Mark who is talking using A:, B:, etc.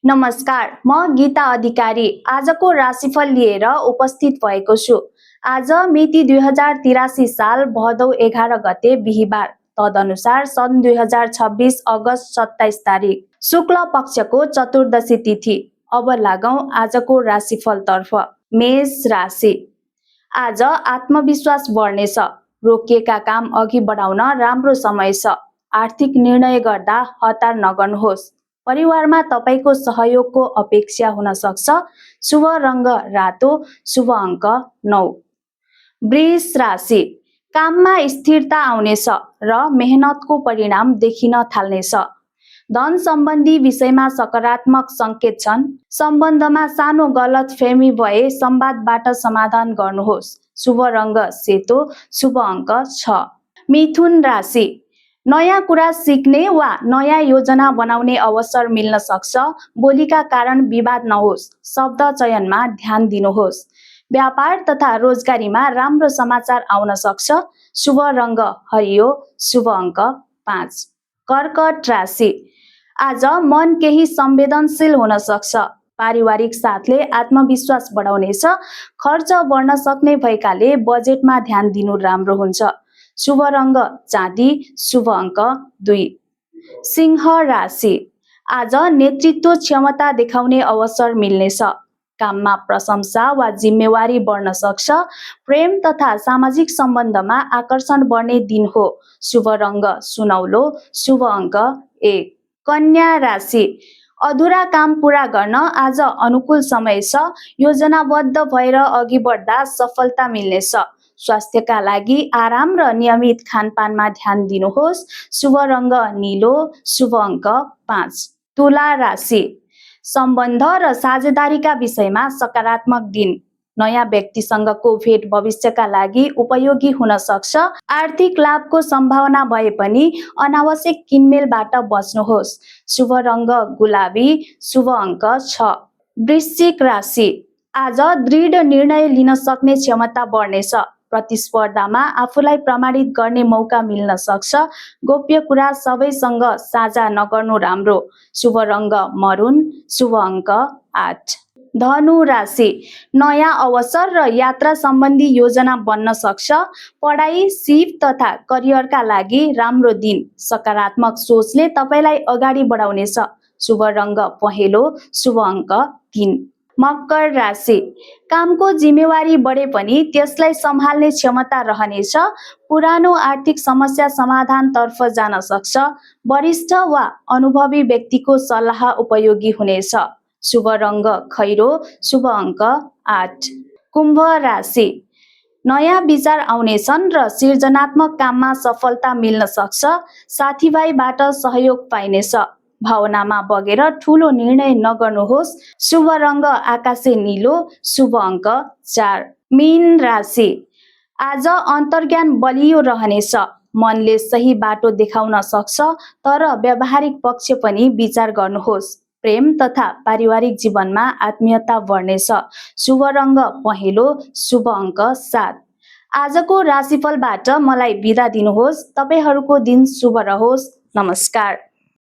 A: नमस्कार, म गीता अधिकारी आजको राशिफल लिएर उपस्थित भएको छु। आज मिति 2083 साल भदौ 11 गते बिहीबार, तदनुसार सन् 2026 अगस्त 27 तारिक, शुक्ल पक्षको चतुर्दशी तिथि। अब लागौं आजको राशिफलतर्फ। मेष राशि, आज आत्मविश्वास बढ्नेछ। रोकिएका काम अघि बढाउन राम्रो समय छ। आर्थिक निर्णय गर्दा हतार नगर्नुहोस्। परिवारमा तपाईको सहयोगको अपेक्षा हुन सक्छ। शुभ रंग रातो, शुभ अंक 9। वृष राशि, काममा स्थिरता आउनेछ र मेहनतको परिणाम देखिन थाल्नेछ। धन सम्बन्धी विषयमा सकारात्मक संकेत छन्। सम्बन्धमा सानो गलतफहमी भए संवादबाट समाधान गर्नुहोस्। शुभ रंग सेतो, शुभ अंक 6। मिथुन राशि, नयाँ कुरा सिक्ने वा नयाँ योजना बनाउने अवसर मिल्न सक्छ। बोलीका कारण विवाद नहोस्। शब्द चयनमा ध्यान दिनुहोस्। व्यापार तथा रोजगारीमा राम्रो समाचार आउन सक्छ। शुभ रंग हरियो, शुभ अंक 5। कर्कट राशि, आज मन केही संवेदनशील हुन सक्छ। पारिवारिक साथले आत्मविश्वास बढाउनेछ। खर्च बढ्न सक्ने भएकाले बजेटमा ध्यान दिनु राम्रो हुन्छ। शुभ रंग चाँदी, शुभ अंक 2। सिंह राशि, आज नेतृत्व क्षमता देखाउने अवसर मिल्नेछ। काममा प्रशंसा वा जिम्मेवारी बढ्न सक्छ। प्रेम तथा सामाजिक सम्बन्धमा आकर्षण बढ्ने दिन हो। शुभ रंग सुनौलो, शुभ अंक 1। कन्या राशि, अधुरा काम पूरा गर्न आज अनुकूल समय छ। योजनाबद्ध भएर अघि बढ्दा सफलता मिल्नेछ। स्वास्थ्यका लागि आराम र नियमित खानपानमा ध्यान दिनुहोस्। शुभ रंग नीलो, शुभ अंक 5। तुला राशि, सम्बन्ध र साझेदारीका विषयमा सकारात्मक दिन। नयाँ व्यक्तिसँगको भेट भविष्यका लागि उपयोगी हुन सक्छ। आर्थिक लाभको सम्भावना भए पनि अनावश्यक किनमेलबाट बच्नुहोस्। शुभ रंग गुलाबी, शुभ अंक 6। वृश्चिक राशि, आज दृढ निर्णय लिन सक्ने क्षमता बढ्नेछ। प्रतिस्पर्धामा आफूलाई प्रमाणित गर्ने मौका मिल्न सक्छ। गोप्य कुरा सबैसँग साझा नगर्नु राम्रो। शुभ रंग मरून, शुभ अंक 8। धनु राशि, नयाँ अवसर र यात्रा सम्बन्धी योजना बन्न सक्छ। पढाइ, सिप तथा करियरका लागि राम्रो दिन। सकारात्मक सोचले तपाईलाई अगाडि बढाउनेछ। शुभ रंग पहेँलो, शुभ अंक 3। मकर राशि, कामको जिम्मेवारी बढे पनि त्यसलाई सम्हाल्ने क्षमता रहनेछ। पुरानो आर्थिक समस्या समाधानतर्फ जान सक्छ। वरिष्ठ वा अनुभवी व्यक्तिको सल्लाह उपयोगी हुनेछ। शुभ रंग खैरो, शुभ अंक 8। कुम्भ राशि, नयाँ विचार आउनेछन् र सृजनात्मक काममा सफलता मिल्न सक्छ। साथीभाइबाट सहयोग पाइनेछ। भावनामा बगेर ठूलो निर्णय नगर्नुहोस्। शुभ रंग आकाशे नीलो, शुभ अंक 4। मीन राशि, आज अन्तर्ज्ञान बलियो रहनेछ। मनले सही बाटो देखाउन सक्छ, तर व्यावहारिक पक्ष पनि विचार गर्नुहोस्। प्रेम तथा पारिवारिक जीवनमा आत्मीयता बढ्नेछ। शुभ रंग पहेँलो, शुभ अंक 7। आजको राशिफलबाट मलाई बिदा दिनुहोस्। तपाईहरूको दिन शुभ रहोस्। नमस्कार।